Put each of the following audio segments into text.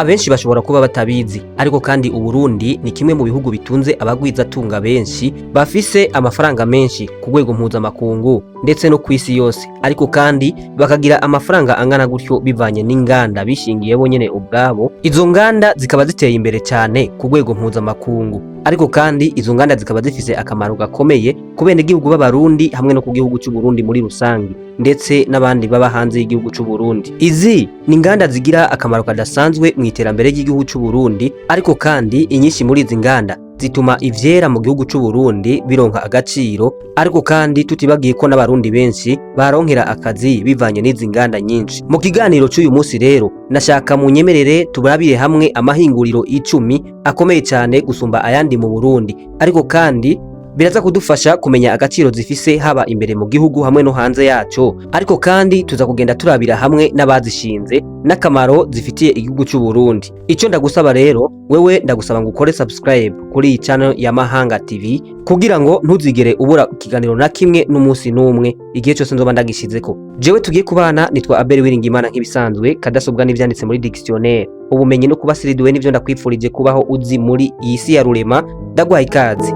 Abenshi bashobora kuba batabizi, ariko kandi Uburundi ni kimwe mu bihugu bitunze abagwizatunga benshi bafise amafaranga menshi ku rwego mpuzamakungu ndetse no ku isi yose, ariko kandi bakagira amafaranga angana gutyo bivanye n'inganda bishingiye bonyene ubwabo. Izo nganda zikaba ziteye imbere cyane ku rwego mpuzamakungu, ariko kandi izo nganda zikaba zifise akamaro gakomeye ku benegihugu b'Abarundi hamwe no ku gihugu cy'u Burundi muri rusange, ndetse n'abandi baba hanze y'igihugu cy'u Burundi. Izi ni inganda zigira akamaro kadasanzwe mu iterambere ry'igihugu cy'u Burundi, ariko kandi inyinshi muri izi nganda zituma ivyera mu gihugu cy'u Burundi bironka agaciro, ariko kandi tutibagiye ko n'Abarundi benshi baronkera akazi bivanye n'izi nganda nyinshi. Mu kiganiro cy'uyu munsi rero, nashaka mu nyemerere turabire hamwe amahinguriro 10 akomeye cyane gusumba ayandi mu Burundi, ariko kandi biraza kudufasha kumenya agaciro zifise haba imbere mu gihugu hamwe no hanze yaco, ariko kandi tuza kugenda turabira hamwe n'abazishinze n'akamaro zifitiye igihugu cy'u Burundi. Ico ndagusaba rero wewe, ndagusaba ngo ukore subscribe kuri iyi channel ya Mahanga TV kugira ngo ntuzigere ubura ikiganiro na kimwe n'umunsi n'umwe igihe cyose nzoba ndagishizeko. Jewe tugiye kubana nitwa Abel Wiringimana nk'ibisanzwe. Kadasobwa n'ivyanditse muri dictionnaire, ubumenyi no kuba siriduwe nivyo ndakwifurije kubaho uzi muri iyi si ya rurema. Ndaguhaye ikaze.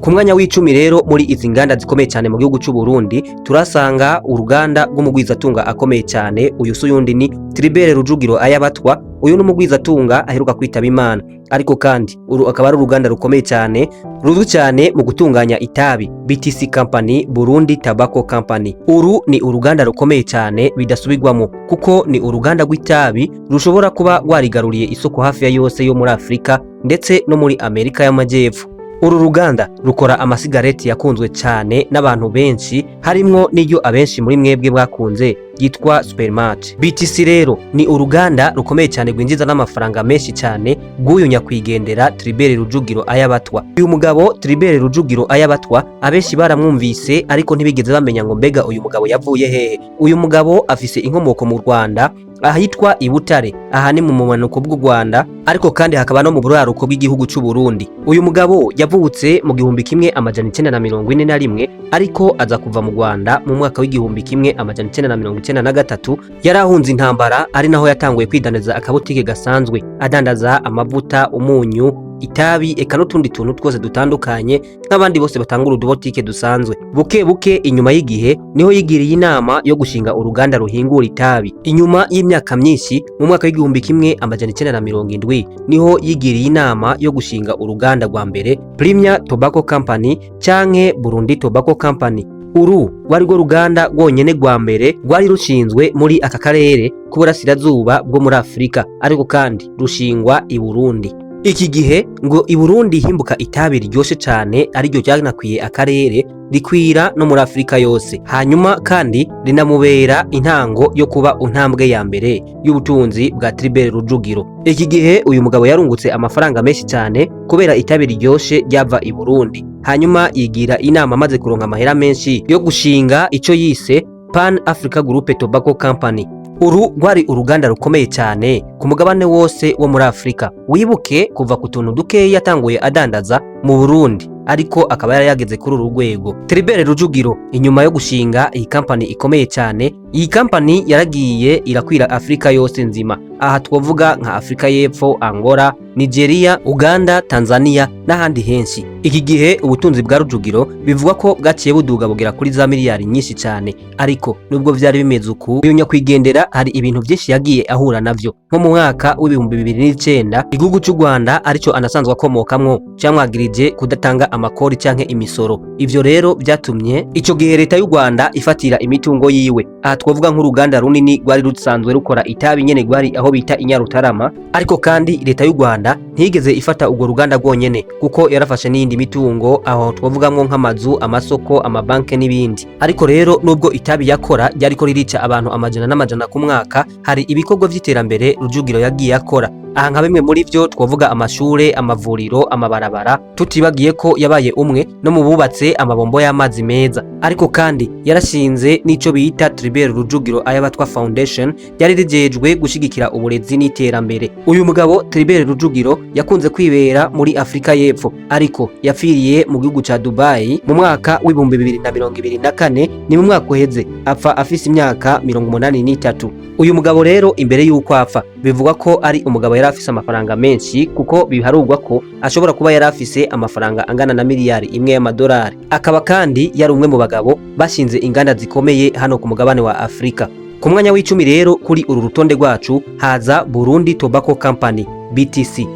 Ku mwanya w'icumi rero muri izi nganda zikomeye cyane mu gihugu cy'u Burundi, turasanga uruganda rw'umugwizatunga akomeye cyane. Uyu si uyundi, ni Tribert Rujugiro Ayabatwa. Uyu ni umugwizatunga aheruka kwitaba Imana, ariko kandi uru akaba ari uruganda rukomeye cyane ruzwi cyane mu gutunganya itabi, BTC Company, Burundi Tobacco Company. Uru ni uruganda rukomeye cyane bidasubirwamo, kuko ni uruganda rw'itabi rushobora kuba rwarigaruriye isoko hafi ya yose yo muri Afurika ndetse no muri Amerika y'Amajyepfo. Uru ruganda rukora amasigareti yakunzwe cyane n'abantu benshi, harimwo n'iryo abenshi muri mwebwe bwakunze yitwa Supermatch. BTC rero ni uruganda rukomeye cyane rwinjiza n'amafaranga menshi cyane rw'uyu nyakwigendera Tribert Rujugiro Ayabatwa. Uyu mugabo Tribert Rujugiro Ayabatwa abenshi baramwumvise, ariko ntibigeze bamenya ngo mbega uyu mugabo yavuye hehe. Uyu mugabo afise inkomoko mu Rwanda ahitwa i Butare, aha ni mu bumanuko bw'u Rwanda, ariko kandi hakaba no mu buraruko bw'igihugu cy'u Burundi. Uyu mugabo yavutse mu 1941, ariko aza kuva mu Rwanda mu mwaka w'1993. Yari ahunze intambara, ari naho yatanguye kwidandaza akabutike gasanzwe, adandaza amavuta, umunyu, itabi, eka n'utundi tuntu twose dutandukanye nk'abandi bose batangura udubotike dusanzwe. Buke buke inyuma y'igihe niho yigiriye inama yo gushinga uruganda ruhingura itabi. Inyuma y'imyaka myinshi, mu mwaka w'1970, niho yigiriye inama yo gushinga uruganda rwa mbere, Premier Tobacco Company canke Burundi Tobacco Company. Uru rwari rwo ruganda rwonyene rwa mbere rwari rushinzwe muri aka karere k'uburasirazuba bwo muri Afurika, ariko kandi rushingwa i Burundi. Iki gihe ngo i Burundi himbuka itabi riryoshe cane, ariryo ryanakwiye akarere rikwira no muri Afurika yose, hanyuma kandi rinamubera intango yo kuba intambwe ya mbere y'ubutunzi bwa Tribert Rujugiro. Iki gihe uyu mugabo yarungutse amafaranga menshi cyane kubera itabi riryoshe ryava i Burundi. Hanyuma yigira inama, amaze kuronka amahera menshi, yo gushinga ico yise Pan Africa Group Tobacco Company. Uru rwari uruganda rukomeye cyane ku mugabane wose wo muri Afurika. Wibuke kuva ku tuntu dukeya yatanguye adandaza mu Burundi, ariko akaba yari yageze kuri uru rwego. Tribert Rujugiro, inyuma yo gushinga iyi kampani ikomeye cyane, iyi kampani yaragiye irakwira Afurika yose nzima. Aha twavuga nka Afurika y'Epfo, Angola, Nigeria, Uganda, Tanzania n'ahandi henshi. Iki gihe ubutunzi bwa Rujugiro bivugwa ko bwaciye buduga bugera kuri za miliyari nyinshi cyane. Ariko nubwo vyari bimeze uku, uyu nyakwigendera hari ibintu byinshi yagiye ahura navyo. Nko mu mwaka w'2009, igihugu cy'u Rwanda, arico anasanzwe akomokamwo, camwagirije kudatanga amakori canke imisoro. Ivyo rero byatumye ico gihe leta y'u Rwanda ifatira imitungo yiwe. Aha twavuga nk'uruganda runini rwari rusanzwe rukora itabi nyene rwari aho bita Inyarutarama. Ariko kandi leta y'u Rwanda ntiyigeze ifata urwo ruganda rwonyene, kuko yarafashe n'iyindi mitungo. Aho twavugamwo nk'amazu, amasoko, amabanke n'ibindi. Ariko rero nubwo itabi yakora ryariko ririca abantu amajana n'amajana ku mwaka, hari ibikorwa vy'iterambere Rujugiro yagiye akora. Aha nka bimwe muri vyo twovuga amashure, amavuriro, amabarabara, tutibagiye ko yabaye umwe no mu bubatse amabombo y'amazi meza. Ariko kandi yarashinze n'ico bita Tribert Rujugiro Ayabatwa Foundation, ryari rijejwe gushigikira uburezi n'iterambere. Uyu mugabo Tribert Rujugiro yakunze kwibera muri Afrika y'Epfo, ariko yapfiriye mu gihugu ca Dubai mu mwaka w'2024, ni mu mwaka uheze, apfa afise imyaka 83. Uyu mugabo rero imbere y'uko apfa bivugwa ko ari umugabo yari afise amafaranga menshi, kuko biharurwa ko ashobora kuba yari afise amafaranga angana na miliyari 1 y'amadolari. Akaba kandi yari umwe mu bagabo bashinze inganda zikomeye hano ku mugabane wa Afrika. Ku mwanya w'10 rero kuri uru rutonde rwacu haza Burundi Tobacco Company, BTC.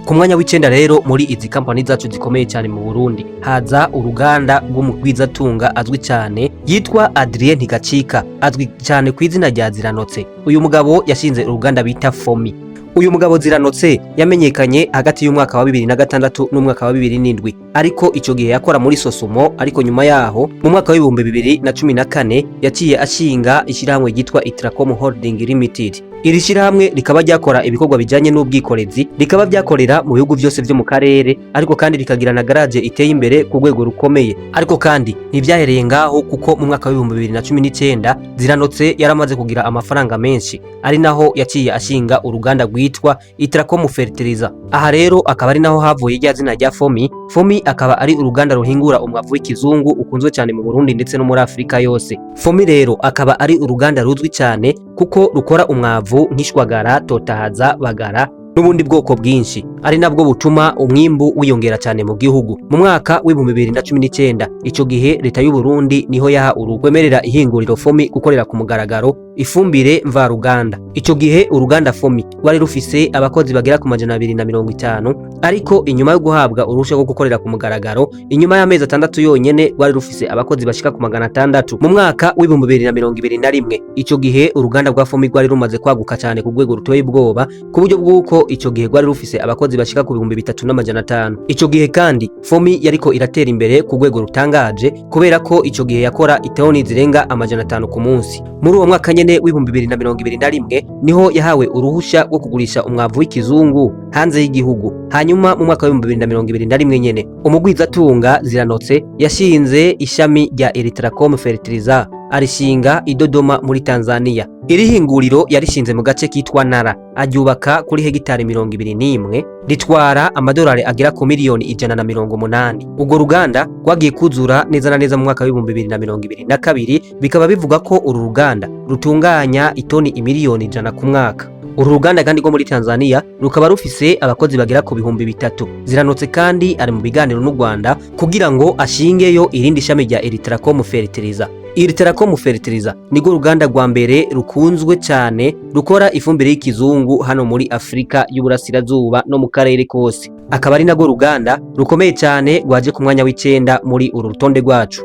Ku mwanya w'9 rero muri izi kampani zacu zikomeye cyane mu Burundi haza uruganda rw'umugwizatunga azwi cyane yitwa Adrien Ntigacika, azwi cyane ku izina rya Ziranotse. Uyu mugabo yashinze uruganda bita Fomi. Uyu mugabo Ziranotse yamenyekanye hagati y'umwaka wa 2006 n'umwaka wa 2007, ariko ico gihe yakora muri Sosumo. Ariko nyuma yaho mu mwaka wa 2014 yaciye ashinga ishyirahamwe ryitwa Itracom Holding Limited. Iri shyirahamwe rikaba ryakora ibikorwa bijanye n'ubwikorezi, rikaba byakorera mu bihugu byose vyo mu karere, ariko kandi rikagira na garage iteye imbere ku rwego rukomeye. Ariko kandi ntivyahereye ngaho, kuko mu mwaka wa 2019 Ziranotse yaramaze kugira amafaranga menshi, ari naho yaciye ashinga uruganda rwitwa Itracom Fertilizer. Aha rero akaba ari naho havuye rya zina rya Fomi. Fomi akaba ari uruganda ruhingura umwavu w'ikizungu ukunzwe cyane mu Burundi ndetse no muri Afrika yose. Fomi rero akaba ari uruganda ruzwi cyane kuko rukora umwavu nk'ishwagara, totahaza, bagara n'ubundi bwoko bwinshi, ari nabwo butuma umwimbu wiyongera cyane mu gihugu. Mu mwaka w'2019 ico gihe leta y'u Burundi niho yaha urugwemerera ihinguriro Fomi gukorera ku mugaragaro ifumbire mvaruganda. Ico gihe uruganda Fomi rwari rufise abakozi bagera ku 250, ariko inyuma yo guhabwa uruhushya rwo gukorera ku mugaragaro, inyuma y'amezi 6 yonyene rwari rufise abakozi bashika ku 600. Mu mwaka w'2021 ico gihe uruganda rwa Fomi rwari rumaze kwaguka cyane ku rwego ruteye ubwoba, ku buryo bw'uko ico gihe rwari rufise abakozi bashika ku 3500. Ico gihe kandi Fomi yariko iratera imbere ku rwego rutangaje, kubera ko ico gihe yakora itoni zirenga 500 ku munsi. Muri uwo mwaka nyene w'2021 niho yahawe uruhusha rwo kugurisha umwavu w'ikizungu hanze y'igihugu. Hanyuma mu mwaka w'2021 nyene umugwizatunga Ziranotse yashinze ishami rya Eritracom Fertilizer, arishinga i Dodoma muri Tanzania. Iri hinguriro yarishinze mu gace kitwa Nara, aryubaka kuri hegitari 21, ritwara amadolari agera ku miliyoni 180. Urwo ruganda rwagiye kuzura neza na neza mu mwaka w'2022, bikaba bivuga ko uru ruganda rutunganya itoni 100,000,000 ku mwaka. Uru ruganda kandi rwo muri Tanzania rukaba rufise abakozi bagera ku 3000. Ziranotse kandi ari mu biganiro n'u Rwanda kugira ngo ashingeyo irindi shami rya Eritracom Fertilizer. Eritracom Fertilizer nirwo ruganda rwa mbere rukunzwe cyane rukora ifumbire y'ikizungu hano muri Afrika y'Uburasirazuba no mu karere kose. Akaba ari narwo ruganda rukomeye cyane rwaje ku mwanya w'9 muri uru rutonde rwacu.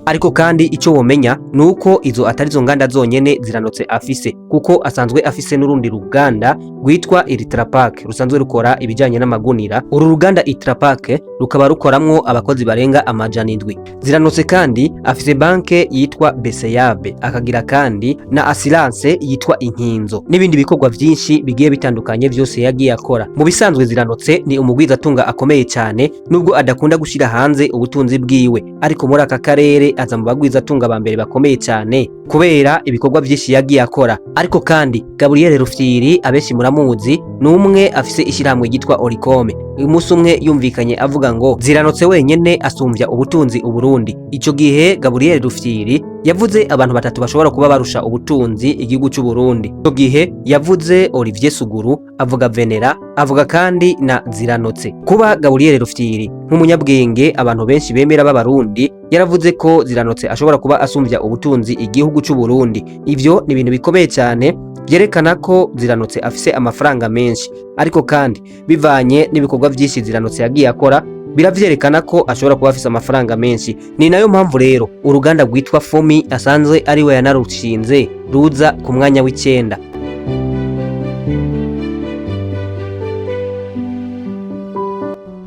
Ariko kandi ico womenya nuko izo atari zo nganda zonyene Ziranotse afise, kuko asanzwe afise n'urundi ruganda rwitwa Eritrapack rusanzwe rukora ibijanye n'amagunira. Uru ruganda Eritrapack rukaba rukoramwo abakozi barenga 700. Ziranotse kandi afise banke yitwa Beseyabe, akagira kandi na assurance yitwa Inkinzo n'ibindi bikorwa vyinshi bigiye bitandukanye vyose yagiye akora. Mu bisanzwe Ziranotse ni umugwizatunga akomeye cyane, nubwo adakunda gushira hanze ubutunzi bwiwe, ariko muri aka karere aza mu bagwizatunga ba mbere bakomeye cyane kubera ibikorwa byinshi yagiye akora. Ariko kandi Gabriel Rufyiri abenshi muramuzi, ni umwe afise ishyirahamwe ryitwa Oricome. Umunsi umwe yumvikanye avuga ngo Ziranotse wenyene asumvya ubutunzi Uburundi. Ico gihe Gabriel Rufyiri yavuze abantu batatu bashobora kuba barusha ubutunzi igihugu cy'u Burundi. Ico gihe yavuze Olivier Suguru, avuga Venera, avuga kandi na Ziranotse. Kuba Gabriel Rufyiri nk'umunyabwenge abantu benshi bemera b'abarundi yaravuze ko Ziranotse ashobora kuba asumvya ubutunzi igihugu cy'u Burundi. Ivyo ni ibintu bikomeye cyane byerekana ko Ziranotse afise amafaranga menshi. Ariko kandi bivanye n'ibikorwa byinshi Ziranotse yagiye akora, biravyerekana ko ashobora kuba afise amafaranga menshi. Ni nayo mpamvu rero uruganda rwitwa Fomi asanzwe ari we yanarushinze ruza ku mwanya w'9.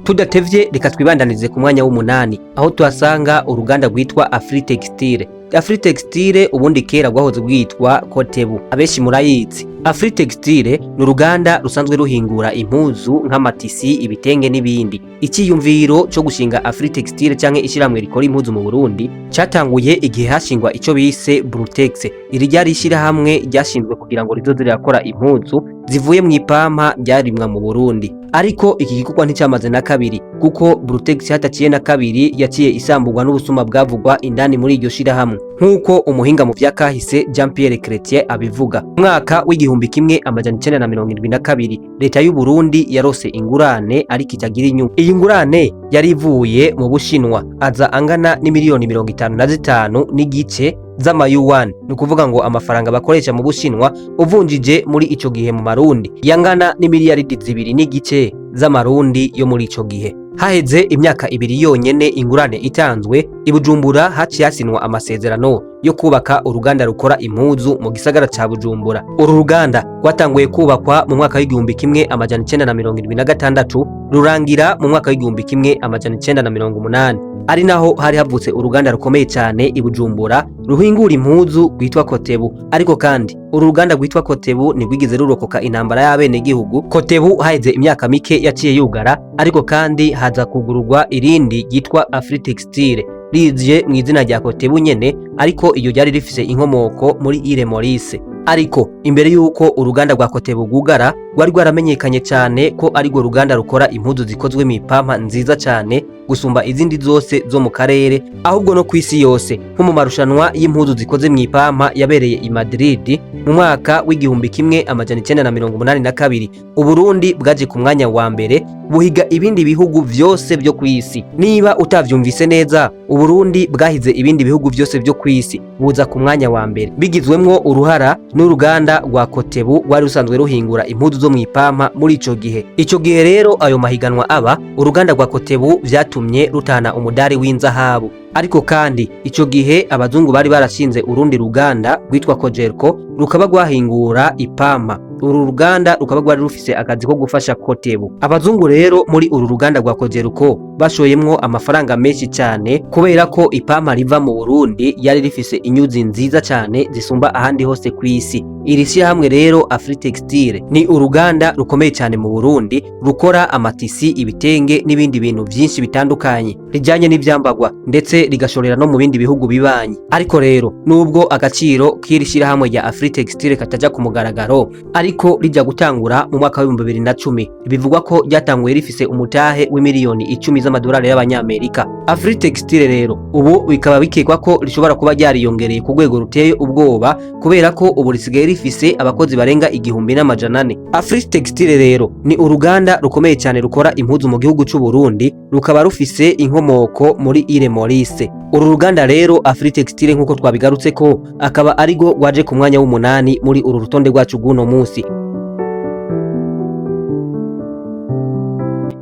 Tudatevye, reka twibandanize ku mwanya w'umunani, aho tuhasanga uruganda rwitwa Afritextile. Afritextile ubundi kera rwahoze rwitwa Kotebu, abenshi murayizi. Afritextile ni uruganda rusanzwe ruhingura impuzu nk'amatisi, ibitenge n'ibindi. Icyiyumviro cyo gushinga Afritextile canke ishyirahamwe rikora impuzu mu Burundi catanguye igihe hashingwa ico bise Brutex. Iri ryari ishyirahamwe ryashinzwe kugira ngo rizoze rirakora impuzu zivuye mu ipampa ryarimwa mu Burundi. Ariko iki gikorwa nticyamaze na kabiri, kuko Brutex hataciye na kabiri yaciye isamburwa n'ubusuma bwavugwa indani muri iryo shirahamwe, nk'uko umuhinga mu vyakahise Jean Pierre Chrétien abivuga. Mu mwaka w'1972, leta y'u Burundi yarose ingurane ariko itagira inyungu. Iyi ngurane yari ivuye mu Bushinwa, aza angana n'imiliyoni 55.5 z'amayuwani, ni ukuvuga ngo amafaranga bakoresha mu Bushinwa uvunjije muri ico gihe mu marundi yangana n'imiliyaridi 2.5 z'amarundi yo muri ico gihe. Haheze imyaka 2 yonyene ingurane itanzwe, i Bujumbura haciye hasinwa amasezerano yo kubaka uruganda rukora impuzu mu gisagara ca Bujumbura. Uru ruganda rwatanguye kubakwa mu mwaka w'1976, rurangira mu mwaka w'1980, ari naho hari havutse uruganda rukomeye cyane i Bujumbura ruhingura impuzu rwitwa Kotebu. Ariko kandi uru ruganda rwitwa Kotebu ntirwigeze rurokoka intambara y'abenegihugu. Kotebu haheze imyaka mike yaciye yugara, ariko kandi haza kugururwa irindi ryitwa Afritextile, rije mu izina rya Kotebu nyene, ariko iyo ryari rifise inkomoko muri Ile Maurice. Ariko imbere y'uko uruganda rwa Kotebu rwugara, rwari rwaramenyekanye cyane ko ari rwo ruganda rukora impuzu zikozwe mu ipampa nziza cyane gusumba izindi zose zo mu karere, ahubwo no ku isi yose, nko mu marushanwa y'impuzu zikoze mu ipampa yabereye i Madrid mu mwaka w'1982. Uburundi bwaje ku mwanya wa mbere, buhiga ibindi bihugu vyose byo ku isi. Niba utavyumvise neza, Uburundi bwahize ibindi bihugu vyose byo ku isi, buza ku mwanya wa mbere, bigizwemwo uruhara n'uruganda rwa Kotebu rwari rusanzwe ruhingura impuzu zo mu ipampa muri ico gihe. Ico gihe rero ayo mahiganwa aba, uruganda rwa Kotebu vyatumye rutana umudari w'inzahabu. Ariko kandi ico gihe abazungu bari barashinze urundi ruganda rwitwa Kojerko, rukaba rwahingura ipampa. Uru ruganda rukaba rwari rufise akazi ko gufasha Kotebu. Abazungu rero muri uru ruganda rwa Kojeruko bashoyemwo amafaranga menshi cyane, kubera ko ipampa riva mu Burundi yari rifise inyuzi nziza cyane zisumba ahandi hose ku isi. Iri shyirahamwe rero Afritextile ni uruganda rukomeye cyane mu Burundi, rukora amatisi, ibitenge n'ibindi bintu byinshi bitandukanye rijyanye n'ivyambagwa, ndetse rigashorera no mu bindi bihugu bibanyi. Ariko rero nubwo agaciro k'iri shyirahamwe rya Afritextile kataja ku mugaragaro, ariko rijya gutangura mu mwaka w'2010, bivugwa ko ryatanguye rifise umutahe w'imiliyoni 10 z'amadolari y'abanyamerika. Afritextile rero ubu bikaba bikekwa ko rishobora kuba ryariyongereye ku rwego ruteye ubwoba, kubera ko ubu risigaye rifise abakozi barenga 1400. Afritextile rero ni uruganda rukomeye cyane rukora impuzu mu gihugu c'u Burundi, rukaba rufise inkomoko muri Ile Maurice. Uru ruganda rero Afritextile, nk'uko twabigarutse ko akaba arigo rwaje ku mwanya w'umunani muri uru rutonde rwacu rw'uno munsi.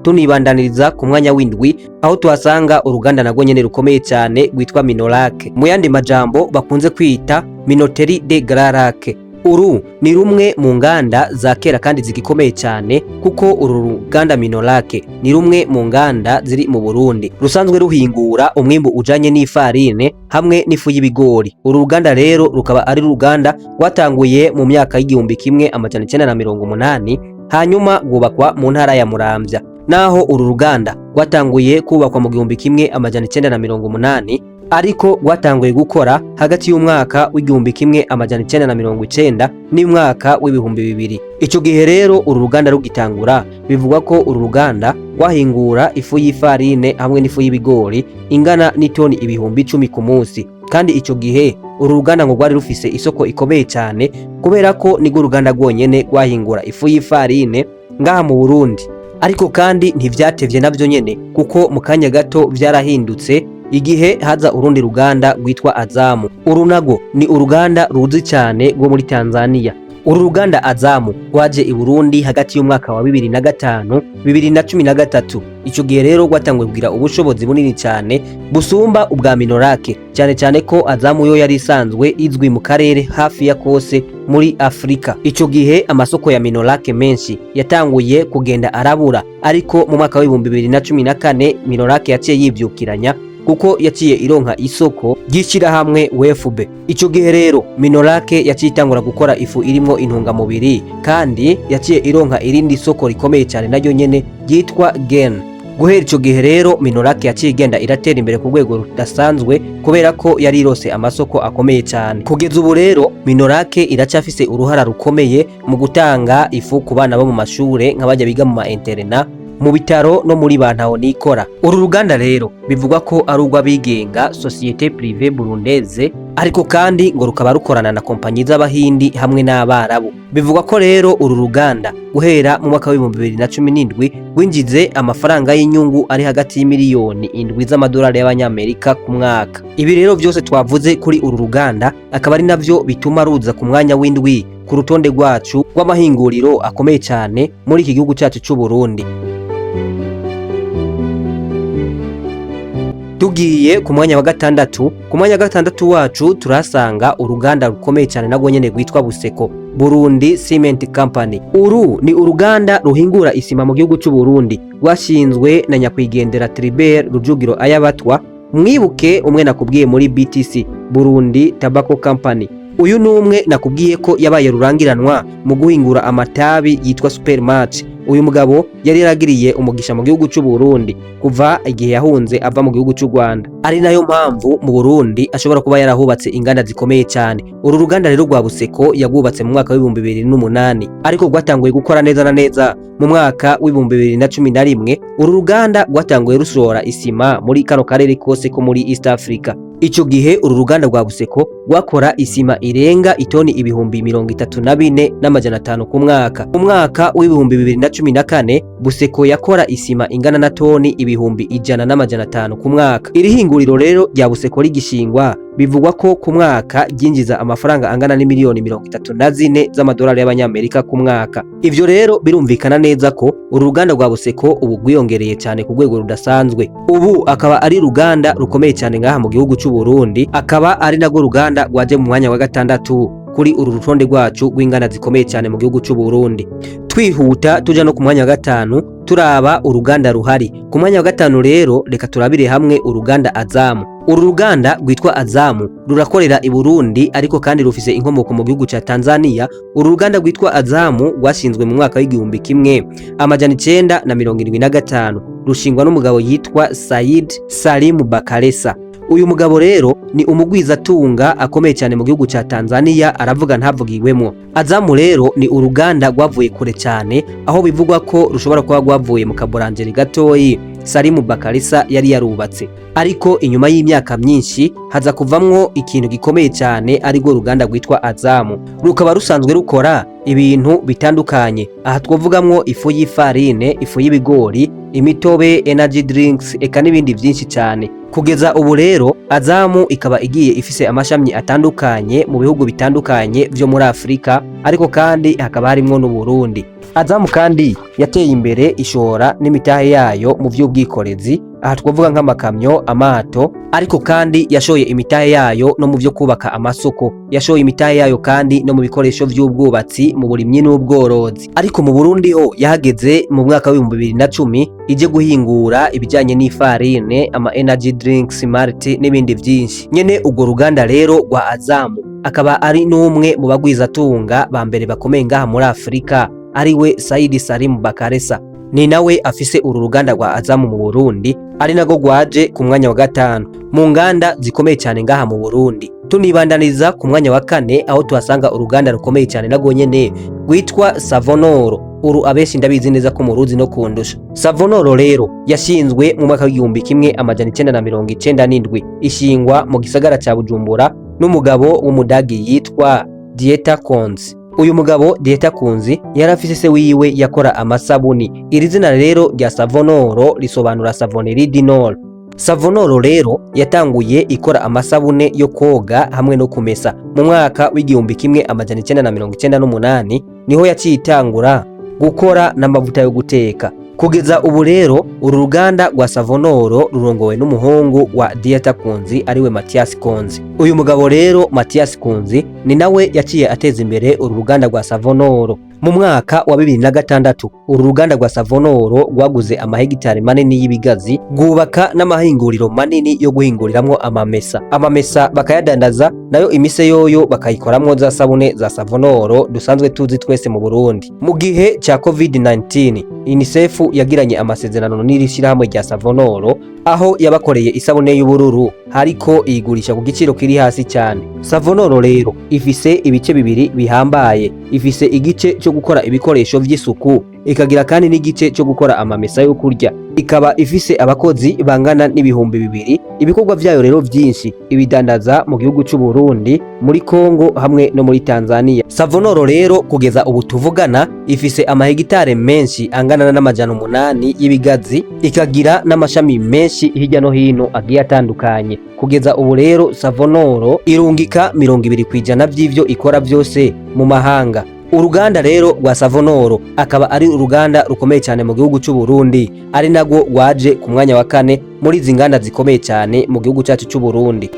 Tunibandaniriza ku mwanya w'indwi, aho tuhasanga uruganda narwo nyene rukomeye cyane rwitwa Minolac, mu yandi majambo bakunze kwita Minoterie de Grand Lac. Uru ni rumwe mu nganda za kera kandi zigikomeye cyane, kuko uru ruganda Minolac ni rumwe mu nganda ziri mu Burundi rusanzwe ruhingura umwimbu ujanye n'ifarine hamwe n'ifu y'ibigori. Uru ruganda rero rukaba ari uruganda rwatanguye mu myaka y'1980, hanyuma rwubakwa mu ntara ya Muramvya. Naho uru ruganda rwatanguye kubakwa mu 1980, ariko rwatanguye gukora hagati y'umwaka w'1990 n'umwaka w'2000. Ico gihe rero uru ruganda rugitangura, bivugwa ko uru ruganda rwahingura ifu y'ifarine hamwe n'ifu y'ibigori ingana n'itoni 10,000 ku munsi. Kandi ico gihe uru ruganda ngo rwari rufise isoko ikomeye cyane, kubera ko nirwo ruganda rwonyene rwahingura ifu y'ifarine ngaha mu Burundi. Ariko kandi ntivyatevye navyo nyene, kuko mu kanya gato vyarahindutse igihe haza urundi ruganda rwitwa Azamu. Uru narwo ni uruganda ruzi cyane rwo muri Tanzania. Uru ruganda Azamu rwaje i Burundi hagati y'umwaka wa 2005 2013. Ico gihe rero rwatanguye kugira ubushobozi bunini cyane busumba ubwa Minolac, cyane cyane ko Azamu yo yari isanzwe izwi mu karere hafi ya kose muri Afrika. Ico gihe amasoko ya Minolac menshi yatanguye kugenda arabura, ariko mu mwaka wa 2014 Minolac yaciye yivyukiranya, kuko yaciye ironka isoko ry'ishirahamwe WFB. Ico gihe rero Minolac yaciye itangura gukora ifu irimwo intungamubiri, kandi yaciye ironka irindi soko rikomeye cyane naryo nyene ryitwa Gen. Guhera ico gihe rero Minolac yaciye igenda iratera imbere ku rwego rudasanzwe, kubera ko yari irose amasoko akomeye cyane. Kugeza ubu rero Minolac iracyafise uruhara rukomeye mu gutanga ifu ku bana bo mu mashure, nk'abajya biga mu ma internat, mu bitaro no muri bantaho nikora. Uru ruganda rero bivugwa ko ari urw'abigenga, Société Privée Burundaise, ariko kandi ngo rukaba rukorana na kompanyi z'Abahindi hamwe n'Abarabu. Bivugwa ko rero uru ruganda guhera mu mwaka wa 2017 rwinjize amafaranga y'inyungu ari hagati y'imiliyoni 7 z'amadolari y'Abanyamerika ku mwaka. Ibi rero byose twavuze kuri uru ruganda akaba ari navyo bituma ruza ku mwanya w'indwi ku rutonde rwacu rw'amahinguriro akomeye cyane muri iki gihugu cyacu cy'u Burundi. Tugiye ku mwanya wa gatandatu. Ku mwanya wa gatandatu wacu turasanga uruganda rukomeye cyane narwo nyene rwitwa Buseko, Burundi Cement Company. Uru ni uruganda ruhingura isima mu gihugu cy'u Burundi, rwashinzwe na nyakwigendera Tribert Rujugiro Ayabatwa. Mwibuke umwe nakubwiye muri BTC, Burundi Tobacco Company. Uyu ni umwe nakubwiye ko yabaye rurangiranwa mu guhingura amatabi yitwa Supermatch. Uyu mugabo yari yaragiriye umugisha mu gihugu cy'u Burundi kuva igihe yahunze ava mu gihugu cy'u Rwanda, ari nayo mpamvu mu Burundi ashobora kuba yarahubatse inganda zikomeye cyane. Uru ruganda rero rwa Buseko yagwubatse mu mwaka wa 2008, ariko rwatanguye gukora neza na neza mu mwaka wa 2011. Uru ruganda rwatanguye rushora isima muri kano karere kose ko muri East Africa. Ico gihe uru ruganda rwa Buseko rwakora isima irenga itoni 34,500 ku mwaka. Mu mwaka wa 2014 Buseko yakora isima ingana na toni 100,500 ku mwaka. Iri hinguriro rero rya Buseko rigishingwa, bivugwa ko ku mwaka ryinjiza amafaranga angana n'imiliyoni 34 z'amadolari y'Abanyamerika ku mwaka. Ivyo rero birumvikana neza ko uru ruganda rwa Buseko ubu rwiyongereye cyane ku rwego rudasanzwe. Ubu akaba ari ruganda rukomeye cyane ngaha mu gihugu cy'u Burundi, akaba ari narwo ruganda rwaje mu mwanya wa gatandatu kuri uru rutonde rwacu rw'inganda zikomeye cyane mu gihugu cy'u Burundi. Twihuta tuja no ku mwanya wa gatanu, turaba uruganda ruhari ku mwanya wa gatanu. Rero reka turabire hamwe uruganda Azamu. Uru ruganda rwitwa Azamu rurakorera i Burundi, ariko kandi rufise inkomoko mu gihugu ca Tanzania. Uru ruganda rwitwa Azamu rwashinzwe mu mwaka wa 1975, rushingwa n'umugabo yitwa Said Salim Bakaresa. Uyu mugabo rero ni umugwizatunga akomeye cyane mu gihugu ca Tanzania, aravuga ntavugiwemwo. Azamu rero ni uruganda rwavuye kure cyane, aho bivugwa ko rushobora kuba rwavuye mu kaburanjeri gatoyi Salimu Bakarisa yari yarubatse, ariko inyuma y'imyaka myinshi haza kuvamwo ikintu gikomeye cyane, arirwo ruganda rwitwa Azamu. Rukaba rusanzwe rukora ibintu bitandukanye. Aha twavugamwo ifu y'ifarine, ifu y'ibigori, imitobe, energy drinks, eka n'ibindi byinshi cyane. Kugeza ubu rero Azamu ikaba igiye ifise amashami atandukanye mu bihugu bitandukanye vyo muri Afrika, ariko kandi hakaba harimwo n'u Burundi. Azamu kandi yateye imbere, ishora n'imitahe yayo mu vy'ubwikorezi. Aha twavuga nk'amakamyo, amato, ariko kandi yashoye imitahe yayo no mu vyo kubaka amasoko. Yashoye imitahe yayo kandi no mu bikoresho vy'ubwubatsi, mu burimyi n'ubworozi. Ariko mu Burundi ho yahageze mu mwaka wa 2010, ije guhingura ibijyanye n'ifarine, ama energy drinks, malt n'ibindi byinshi nyene. Urwo ruganda rero rwa Azamu akaba ari n'umwe mu bagwizatunga ba mbere bakomeye ngaha muri Afrika, ariwe Saidi Salim Bakaresa. Ni nawe afise uru ruganda rwa Azamu mu Burundi, ari narwo rwaje ku mwanya wa gatanu mu nganda zikomeye cyane ngaha mu Burundi. Tunibandaniza ku mwanya wa kane, aho tuhasanga uruganda rukomeye cyane narwo nyene rwitwa Savonoro. Uru abenshi ndabizi neza ko muruzi no kundusha. Savonoro rero yashinzwe mu mwaka wa 1997, ishingwa mu gisagara ca Bujumbura n'umugabo w'Umudagi yitwa Dieter Kunz. Uyu mugabo Dieter Kunz yari afise se wiwe yakora amasabuni. Iri zina rero rya Savonoro risobanura Savonnerie du Nord. Savonoro rero yatanguye ikora amasabune yo koga hamwe no kumesa. Mu mwaka w'1998 niho yaciye itangura gukora n'amavuta yo guteka. Kugeza ubu rero uru ruganda rwa Savonoro rurongowe n'umuhungu wa Diata Kunzi, ariwe Mathias Kunzi. Uyu mugabo rero Mathias Kunzi ni nawe yaciye ateza imbere uru ruganda rwa Savonoro. Mu mwaka wa 2006 uru ruganda rwa Savonoro rwaguze amahegitari manini y'ibigazi, rwubaka n'amahinguriro manini yo guhinguriramwo amamesa. Amamesa bakayadandaza, nayo imise yoyo bakayikoramwo za sabune za Savonoro dusanzwe tuzi twese mu Burundi. Mu gihe ca COVID-19, UNICEF yagiranye amasezerano n'iri shyirahamwe rya Savonoro, aho yabakoreye isabune y'ubururu hariko iyigurisha ku giciro kiri hasi cyane. Savonoro rero ifise ibice bibiri bihambaye: ifise igice cyo gukora ibikoresho vy'isuku, ikagira kandi n'igice cyo gukora amamesa yo kurya. Ikaba ifise abakozi bangana n'2000. Ibikorwa vyayo rero vyinshi ibidandaza mu gihugu c'u Burundi, muri Kongo hamwe no muri Tanzania. Savonoro rero kugeza ubu tuvugana ifise amahegitare menshi angana n'800 y'ibigazi, ikagira n'amashami menshi hirya no hino agiye atandukanye. Kugeza ubu rero Savonoro irungika 20% vy'ivyo ikora vyose mu mahanga. Uruganda rero rwa Savonoro akaba ari uruganda rukomeye cyane mu gihugu cy'u Burundi, ari narwo rwaje ku mwanya wa kane muri izi nganda zikomeye cyane mu gihugu cyacu cy'u Burundi.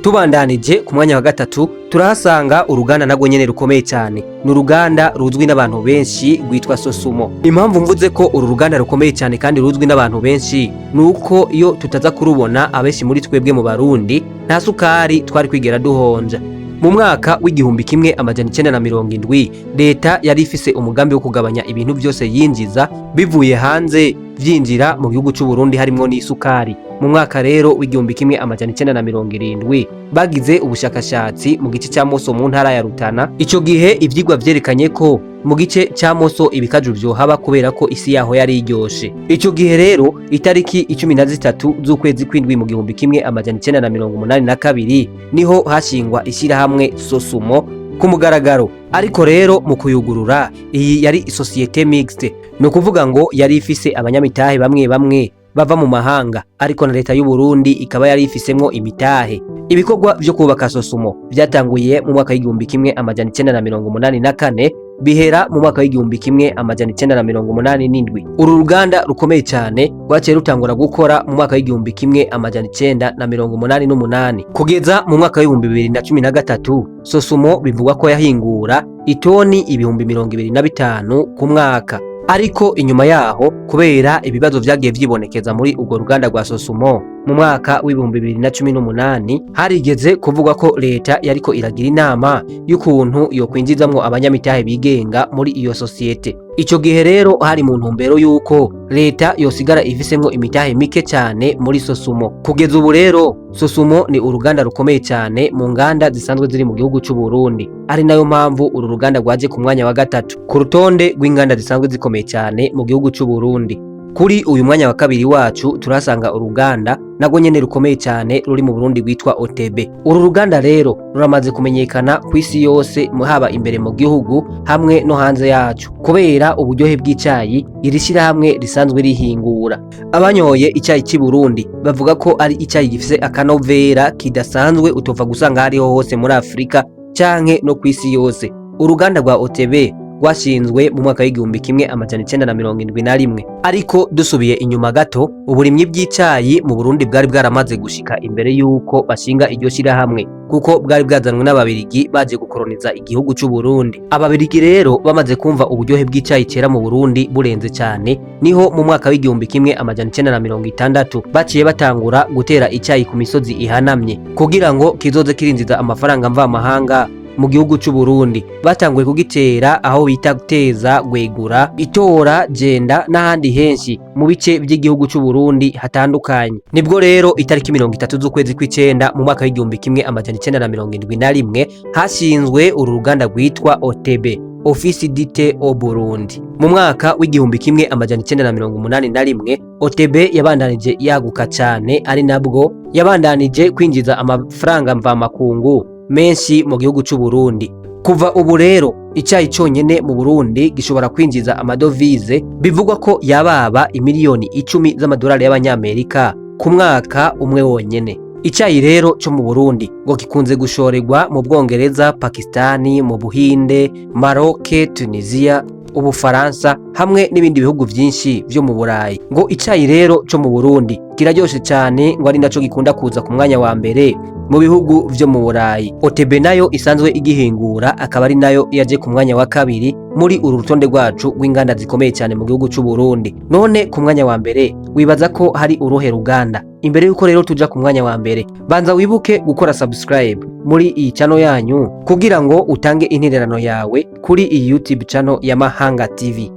Tubandanije ku mwanya wa gatatu, turahasanga uruganda narwo nyene rukomeye cyane. Ni uruganda ruzwi n'abantu benshi rwitwa Sosumo. Impamvu mvuze ko uru ruganda rukomeye cyane kandi ruzwi n'abantu benshi ni uko iyo tutaza kurubona, abenshi muri twebwe mu Barundi nta sukari twari kwigera duhonja. Mu mwaka w'1970, leta yari ifise umugambi wo kugabanya ibintu byose yinjiza bivuye hanze vyinjira mu gihugu cy'u Burundi, harimwo n'isukari. Mu mwaka rero w'1970 bagize ubushakashatsi mu gice cya Moso mu ntara ya Rutana. Ico gihe ivyigwa vyerekanye ko mu gice cya Moso ibikaju vyohaba, kubera ko isi yaho yari iryoshe. Ico gihe rero itariki 13 z'ukwezi kw'indwi mu 1982 niho hashingwa ishyirahamwe Sosumo ku mugaragaro. Ariko rero mu kuyugurura, iyi yari société mixte, ni ukuvuga ngo yari ifise abanyamitahe bamwe bamwe bava mu mahanga, ariko na leta y'u Burundi ikaba yari ifisemwo imitahe. Ibikorwa vyo kubaka Sosumo vyatanguye mu mwaka w'1984, bihera mu mwaka w'1987. Uru ruganda rukomeye cyane rwaciye rutangura gukora mu mwaka w'1988 kugeza mu mwaka w'2013. Sosumo bivugwa ko yahingura itoni 25,000 ku mwaka. Ariko inyuma yaho, kubera ibibazo vyagiye vyibonekeza muri urwo ruganda rwa Sosumo, mu mwaka w'2018 harigeze kuvuga ko leta yariko iragira inama y'ukuntu yokwinjizamwo abanyamitahe bigenga muri iyo sosiyete. Ico gihe rero hari mu ntumbero y'uko leta yosigara ifisemwo imitahe mike cyane muri Sosumo. Kugeza ubu rero Sosumo ni uruganda rukomeye cyane mu nganda zisanzwe ziri mu gihugu cy'u Burundi, ari nayo mpamvu uru ruganda rwaje ku mwanya wa gatatu ku rutonde rw'inganda zisanzwe zikomeye cyane mu gihugu cy'u Burundi. Kuri uyu mwanya wa kabiri wacu turasanga uruganda narwo nyene rukomeye cyane ruri mu Burundi rwitwa OTB. Uru ruganda rero ruramaze kumenyekana ku isi yose, haba imbere mu gihugu hamwe no hanze yacu, kubera uburyohe bw'icayi iri shyirahamwe risanzwe rihingura. Abanyoye icyayi cy'i Burundi bavuga ko ari icyayi gifise akanovera kidasanzwe utopfa gusanga hariho hose muri Afurika canke no ku isi yose. Uruganda rwa OTB rwashinzwe mu mwaka w'1971. Ariko dusubiye inyuma gato, uburimyi bw'icayi mu Burundi bwari bwaramaze gushika imbere y'uko bashinga iryo shyirahamwe, kuko bwari bwazanwe n'Ababirigi baje gukoroniza igihugu cy'u Burundi. Ababirigi rero bamaze kumva uburyohe bw'icayi cera mu Burundi burenze cyane, niho mu mwaka w'1960 baciye batangura gutera icayi ku misozi ihanamye kugira ngo kizoze kirinjiza amafaranga mvamahanga mu gihugu cy'u Burundi. Batanguye kugitera aho bita Teza, Gwegura, Itora, Jenda n'ahandi henshi mu bice by'igihugu cy'u Burundi hatandukanye. Nibwo rero itariki 30 z'ukwezi kw'icenda mu mwaka w'1971 hashinzwe uru ruganda rwitwa OTB, Office du Thé au Burundi. Mu mwaka w'1981 OTB yabandanije yaguka cyane, ari nabwo yabandanije kwinjiza amafaranga mvamakungu menshi mu gihugu cy'u Burundi. Kuva ubu rero icayi conyene mu Burundi gishobora kwinjiza amadovize bivugwa ko yababa imiliyoni 10 z'amadolari y'abanyamerika ku mwaka umwe wonyene. Icayi rero co mu Burundi ngo gikunze gushorerwa mu Bwongereza, Pakistani, mu Buhinde, Maroc, Tunisia, Ubufaransa hamwe n'ibindi bihugu vyinshi vyo mu Burayi. Ngo icayi rero co mu Burundi kiraryoshe cane, ngo ari naco gikunda kuza ku mwanya wa mbere mu bihugu vyo mu Burayi. OTB nayo isanzwe igihingura akaba ari nayo yaje ku mwanya wa kabiri muri uru rutonde rwacu rw'inganda zikomeye cyane mu gihugu c'u Burundi. None ku mwanya wa mbere wibaza ko hari uruhe ruganda? Imbere yuko rero tuja ku mwanya wa mbere, banza wibuke gukora subscribe muri iyi channel yanyu kugira ngo utange intererano yawe kuri iyi YouTube channel ya Mahanga TV.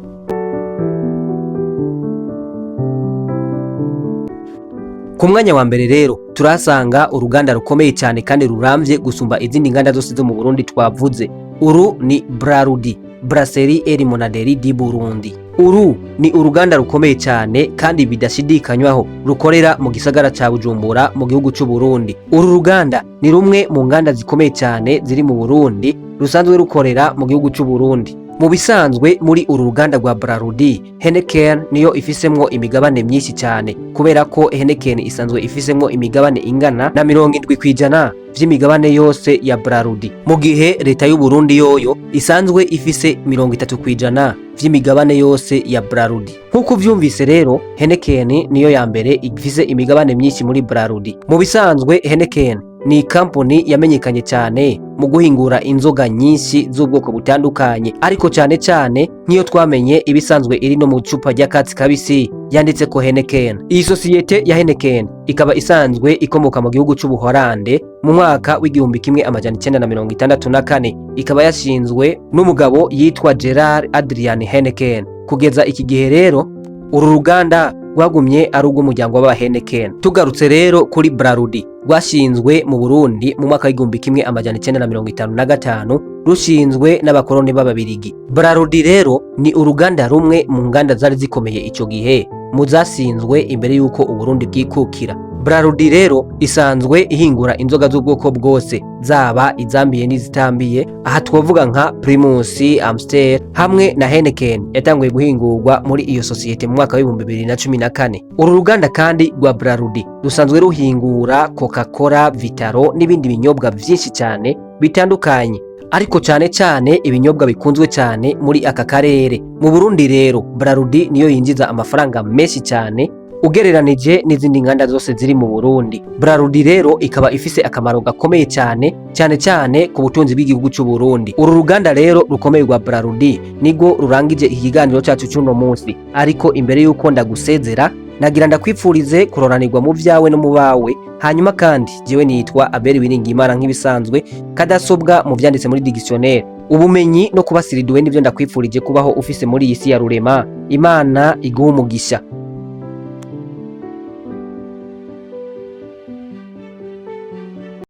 Ku mwanya wa mbere rero turasanga uruganda rukomeye cyane kandi ruramvye gusumba izindi nganda zose zo mu Burundi twavuze. Uru ni Brarudi, Brasserie et Limonaderie du Burundi. Uru ni uruganda rukomeye cyane kandi bidashidikanywaho rukorera mu gisagara ca Bujumbura mu gihugu c'u Burundi. Uru ruganda ni rumwe mu nganda zikomeye cyane ziri mu Burundi, rusanzwe rukorera mu gihugu c'u Burundi. Mu bisanzwe muri uru ruganda rwa Brarudi, Heineken niyo ifisemwo imigabane myinshi cyane, kubera ko Heineken isanzwe ifisemwo imigabane ingana na 70% vy'imigabane yose ya Brarudi, mu gihe leta y'u Burundi yoyo isanzwe ifise 30% vy'imigabane yose ya Brarudi. Nk'uko uvyumvise rero, Heineken niyo ya mbere ifise imigabane myinshi muri Brarudi. Mu bisanzwe Heineken ni kampuni yamenyekanye cyane mu guhingura inzoga nyinshi z'ubwoko butandukanye, ariko cyane cyane nk'iyo twamenye ibisanzwe iri no mu icupa ry'akatsi kabisi yanditse ko Heineken. Iyi sosiyete ya Heineken ikaba isanzwe ikomoka mu gihugu c'Ubuholande mu mwaka w'1964, ikaba yashinzwe n'umugabo yitwa Gerard Adrian Heineken. Kugeza iki gihe rero uru ruganda rwagumye ari urw'umuryango w'aba Heineken. Tugarutse rero kuri Brarudi, rwashinzwe mu Burundi mu mwaka w'1955, rushinzwe n'abakoroni b'Ababirigi. Brarudi rero ni uruganda rumwe mu nganda zari zikomeye ico gihe mu zasinzwe imbere y'uko Uburundi bwikukira. Brarudi rero isanzwe ihingura inzoga z'ubwoko bwose, zaba izambiye n'izitambiye. Aha twovuga nka Primus, Amstel hamwe na Heineken yatanguye guhingurwa muri iyo sosiyete mu mwaka w'2014. Uru ruganda kandi rwa Brarudi rusanzwe ruhingura Coca-Cola, Vitalo n'ibindi binyobwa vyinshi cyane bitandukanye, ariko cyane cyane ibinyobwa bikunzwe cyane muri aka karere. Mu Burundi rero Brarudi niyo yinjiza amafaranga menshi cyane ugereranije n'izindi nganda zose ziri mu Burundi. Brarudi rero ikaba ifise akamaro gakomeye cyane, cyane cyane ku butunzi bw'igihugu cy'u Burundi. Uru ruganda rero rukomeye rwa Brarudi nirwo rurangije ikiganiro cyacu cy'uno munsi, ariko imbere y'uko ndagusezera nagira ndakwipfurize kuroranirwa mu vyawe no mu bawe. Hanyuma kandi jewe nitwa Abel Wiringimana, nk'ibisanzwe kadasobwa mu vyanditse muri dictionnaire. Ubumenyi no kubasiriduwe nivyo ndakwipfurije kubaho ufise muri iyi si ya rurema. Imana iguha umugisha.